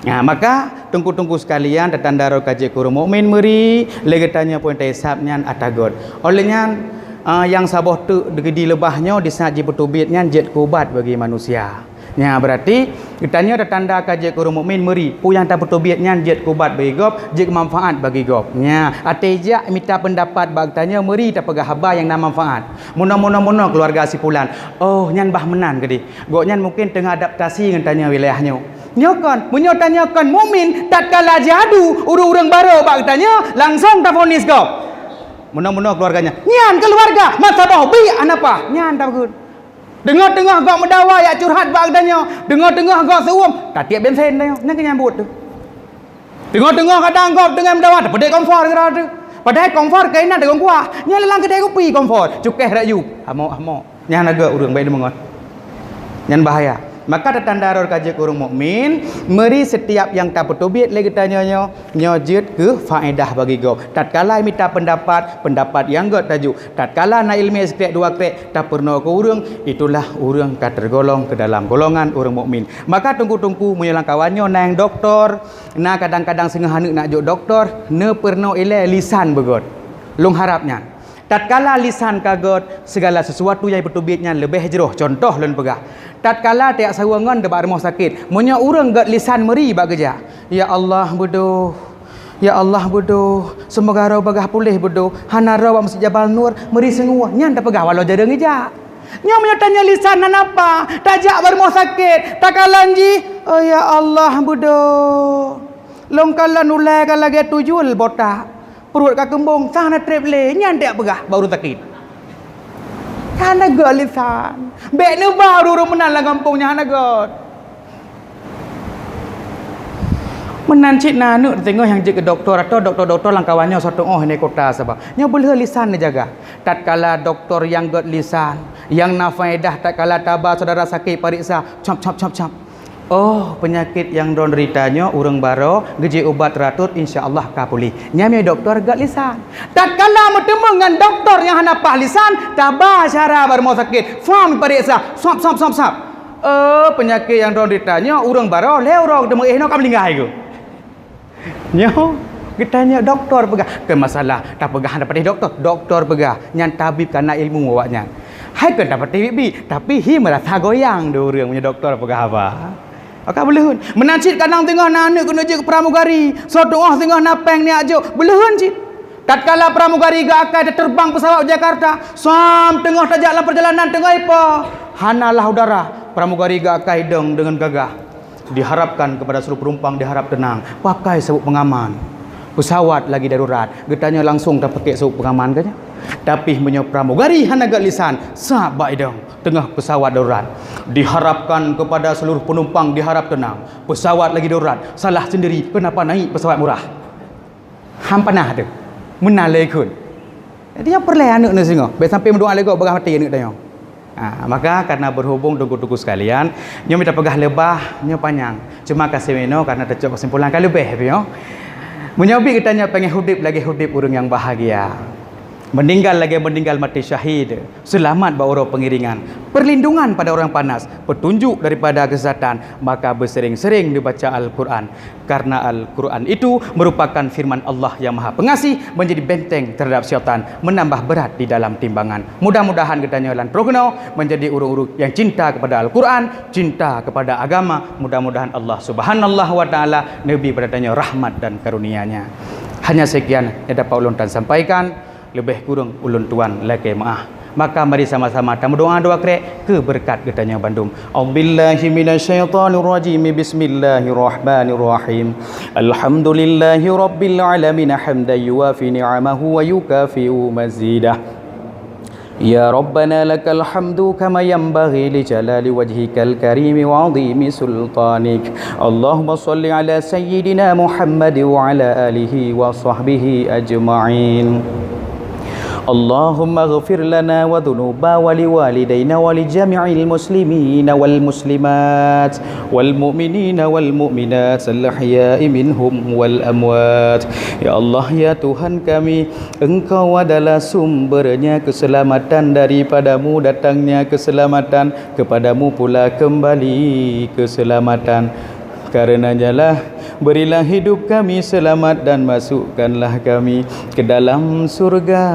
Nah, maka teungku-teungku sekalian, tatanda rot ka jeuet keu ureuëng mukmin meuri, lé geutanyoe pun taisab nyan ata göt. Oleh nyan, ah, nyang saboh teuk di leubah nyoe di saat jipeuteubiet nyan jeuet keu ubat bagi manusia. Nya, berarti geutanyoe tatanda ka jeuet keu ureuëng mukmin meuri, peue nyang tapeuteubiet nyan jeuet keu ubat bagi gob, jeuet keu manfaat bagi gob. Nya, até jak mita peundapat bak geutanyoe meuri tapeugah haba nyang na manfaat. Meunoe-meunoe-meunoe keuluwarga si pulan. Oh, nyan bah meunan keudeh. Gobnyan mungken teungoh adaptasi ngon tanyoe wilayah nyoe. Nyoe kon, meunyoe tanyoe kon mukmin, tatkala jiadu ureuëng-ureuëng barô bak geutanyoe, langsong tafonis gob. Meunoe-meunoe keuluwarga nyan. Nyan keuluwarga, meusaboh biek hana paih. Nyan tapeugah. Teungoh-teungoh gob meudawa jak curhat bak geutanyoe, teungoh-teungoh gob seuuem, tatiek bensen tanyoe. Nyan keuh nyang buet teuh. Teungoh-teungoh kadang gob teungoh meudawa, tapeudeh kompor keudroe teuh. Padahai kompor keunan teungoh kuah. Nyan lam keudè kupi kompor, cukéh rayu. Hamok-hamok. Nyan agak ureuëng baik deungon. Nyan bahaya. Maka tatanda rot ka jeuet keu ureuëng mukmin, meuri setiap nyang tapeuteubiet lé geutanyoe nyoe, nyoe jeuet keu faedah bagi gob. Tatkala mita peundapat, peundapat nyang göt tajuk. Tatkala na iéleumé sikrék dua krék, tapeurunoe keu ureuëng, itulah ureuëng ka teugolong keu dalam golongan ureuëng mukmin. Maka teungku-teungku, meunyoe lam kawan nyoe na nyang doktor, na kadang-kadang singoh aneuk nak jok doktor, neupeurunoe ilée lisan beugöt. Lôn harab nyan. Tatkala lisan ka göt, segala sesuatu nyang jipeuteubiet nyan leubeh jroh. Contoh lôn peugah, tatkala tajak saweue ngon bak rumoh sakét, meunyoe ureuëng göt lisan meuri bak geujak, "Ya Allah, beudôh. Ya Allah, beudôh. Seumoga droe bagah puléh beudôh. Hana droe bak Meuseujid Jabal Nur, meuri seungue." Nyan tapeugah walau jareueng ijak. Nyoe meunyoe tanyoe lisan hana paih, tajak bak rumoh sakét, takalon jih, "Oh ya Allah, beudôh. Lôn kalon ulée ka lagée tujul botak." Pruet ka keumbong, sang na treb lé, nyan tajak peugah bak ureuëng sakét. Hana göt lisan. Bék neuba ureuëng meunan lam gampông nyan hana göt. Meunan cit na aneuk singoh nyang jeuet keu doktor atau doktor-doktor lam kawan nyoe satu oh di kota Sabah. Nyoe beuleueh lisan neujaga. Tatkala doktor nyang göt lisan, nyang na faedah tatkala taba syedara sakét pareksa, cop, cop, cop, cop. Oh, peunyakét nyang droe deurita nyoe ureuëng barô geujeuet ubat teuratôt, insya Allah ka puléh. Nyan meunyoe doktor göt lisan. Tatkala meuteumé ngon doktor nyang hana paih lisan, taba syedara bak rumoh sakét, phon pareksa, sop, sop, sop, sop. Oh, peunyakét nyang droe deurita nyoe ureuëng barô lhée uroe teumeuéh nyoe ka meuninggai geuh. Nyoe, geutanyoe doktor peugah, keu masalah tapeugah hana patéh doktor. Doktor peugah, nyan tabib ka na ilmu awaknyan. Hai keu tapatéh bibi, tapi hi meurasa goyang di ureuëng meunyoe doktor peugah haba. Maka beuleuheun. Meunan cit kadang teungoh na aneuk keuneuk jeuet keu pramugari, soe tuoh teungoh na péng neujak jok, beuleuheun cit. Tatkala pramugari geuakai teuteubang peusawat u Jakarta, sam teungoh tajak lam peurjalanan teungoh ipo, hana lah udara, pramugari geuakai dong deungon gagah. Diharapkan kepada seluruh penumpang diharap tenang, pakai sabuk pengaman. Pesawat lagi darurat, geutanyoe langsung tapakai sabuk pengaman ka nyan. Tapi meunyoe pramugari hana göt lisan, sab bak idong teungoh pesawat darurat. Diharapkan kepada seluruh penumpang diharap tenang, pesawat lagi darurat, salah sendiri kenapa naik pesawat murah. Ham panah teuh. Meunan lé kheun. Jadi nyoe peureulée aneuk nyoe singoh. Bék sampai meudoá lé gob bagah maté aneuk tanyoe. Ha, maka karena berhubung teungku-teungku sekalian, nyoe mita peugah leubah, nyoe panyang. Cuma ka simeunoe karena teucok kesimpulan ka leubeh pih nyoe. Meunyoe bit geutanyoe péngéh udeb lagée udeb ureuëng nyang bahagia. Meninggal lagée meninggal mati syahid. Seulamat bak uroe peungiringan, perlindungan pada orang panas, petunjuk daripada kesesatan, maka beusering-sering dibaca Al-Quran. Karena Al-Quran itu merupakan firman Allah yang Maha Pengasih, menjadi benteng terhadap syaitan, menambah berat di dalam timbangan. Mudah-mudahan geutanyoe lam troh keunoe menjadi ureuëng-ureuëng yang cinta kepada Al-Quran, cinta kepada agama. Mudah-mudahan Allah Subhanahu wa Taala neubri pada tanyoe rahmat dan karunia-Nya. Hanya sekian yang dapat ulôn tan sampaikan. Leubeh kureueng ulôn tuan lakée meuáh. Maka mari sama-sama tameudoá dua krek keu beureukat geutanyoe bandum. A'udzubillahi minasyaitonirrajim. Bismillahirrahmanirrahim. Alhamdulillahirabbil alamin hamdan yuwafi ni'amahu wa yukafi'u mazidah. Ya Rabbana lakal hamdu kama yanbaghi li jalali wajhikal karimi wa 'azimi sultanik. Allahumma shalli ala sayyidina Muhammad wa ala alihi wa sahbihi ajma'in. Allahumma ighfir lana wa dzunuba wa liwalidaina wa li jami'il muslimina wal muslimat wal mu'minina wal mu'minat al ahya'i minhum wal amwat. Ya Allah, ya Tuhan kami, Engkau adalah sumbernya keselamatan, daripada-Mu datangnya keselamatan, kepada-Mu pula kembali keselamatan. Karenanyalah, berilah hidup kami selamat dan masukkanlah kami ke dalam surga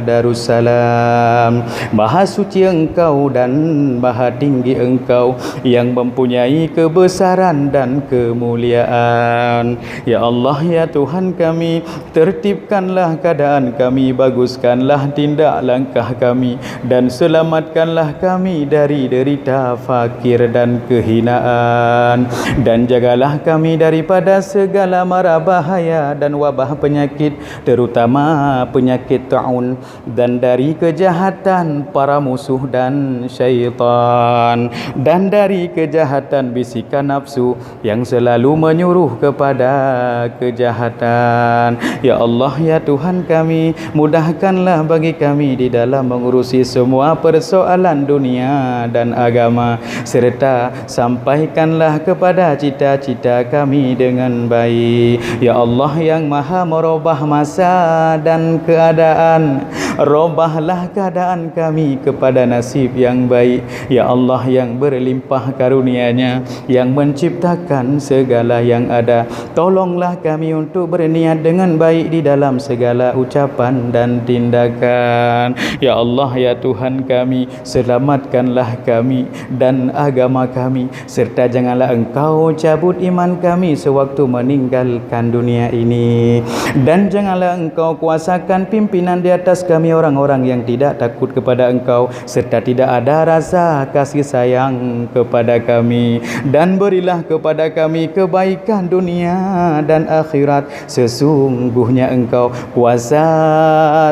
Darussalam. Maha suci Engkau dan maha tinggi Engkau yang mempunyai kebesaran dan kemuliaan. Ya Allah, ya Tuhan kami, tertibkanlah keadaan kami, baguskanlah tindak langkah kami, dan selamatkanlah kami dari derita fakir dan kehinaan. Dan jagalah kami daripada segala mara bahaya dan wabah penyakit, terutama penyakit taun, dan dari kejahatan para musuh dan syaitan, dan dari kejahatan bisikan nafsu yang selalu menyuruh kepada kejahatan. Ya Allah, ya Tuhan kami, mudahkanlah bagi kami di dalam mengurusi semua persoalan dunia dan agama, serta sampaikanlah kepada cita-cita kami dengan baik. Ya Allah yang Maha merubah masa dan keadaan, robahlah keadaan kami kepada nasib yang baik. Ya Allah yang berlimpah karunia-Nya, yang menciptakan segala yang ada, tolonglah kami untuk berniat dengan baik di dalam segala ucapan dan tindakan. Ya Allah, ya Tuhan kami, selamatkanlah kami dan agama kami, serta janganlah Engkau cabut iman kami sewaktu meninggalkan dunia ini. Dan janganlah Engkau kuasakan pimpinan di atas kami orang-orang yang tidak takut kepada Engkau, serta tidak ada rasa kasih sayang kepada kami. Dan berilah kepada kami kebaikan dunia dan akhirat. Sesungguhnya Engkau kuasa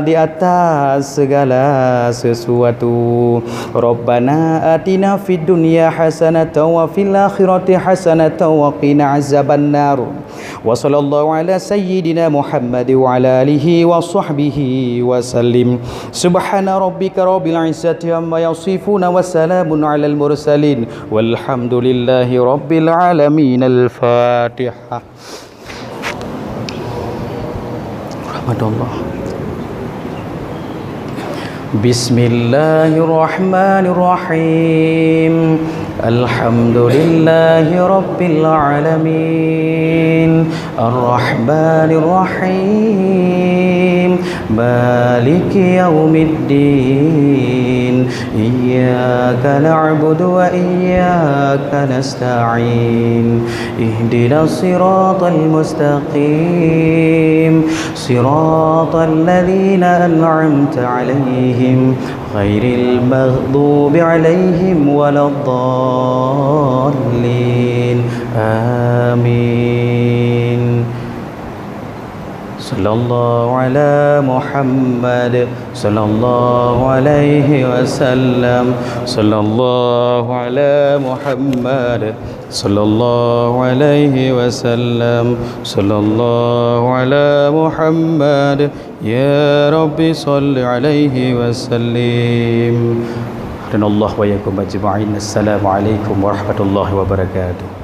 di atas segala sesuatu. Rabbana atina fid dunya hasanatan wa fil akhirati hasanatan wa qina azabannar. Wa sallallahu ala sayyidina Muhammad wa ala alihi wa sahbihi wa sallim. Subhana rabbika rabbil izzati amma yasifun wa salamun alal mursalin. Walhamdulillahi rabbil alamin. Al-Fatihah. Rahmatullah. Bismillahirrahmanirrahim. Alhamdulillahi rabbil alamin. Arrahmanirrahim. Maliki yaumiddin. Iyyaka na'budu wa iyyaka nasta'in. Ihdinas siratal mustaqim. Siratal ladzina an'amta 'alaihim, ghairil maghdubi 'alaihim waladdallin. Amin. Sallallahu ala Muhammad, sallallahu alaihi wasallam, sallallahu ala Muhammad, sallallahu alaihi wasallam, sallallahu ala Muhammad, ya Rabbi salli alaihi wasallim. Hadanallahu wa iyyakum ajma'in. Assalamualaikum warahmatullahi wabarakatuh.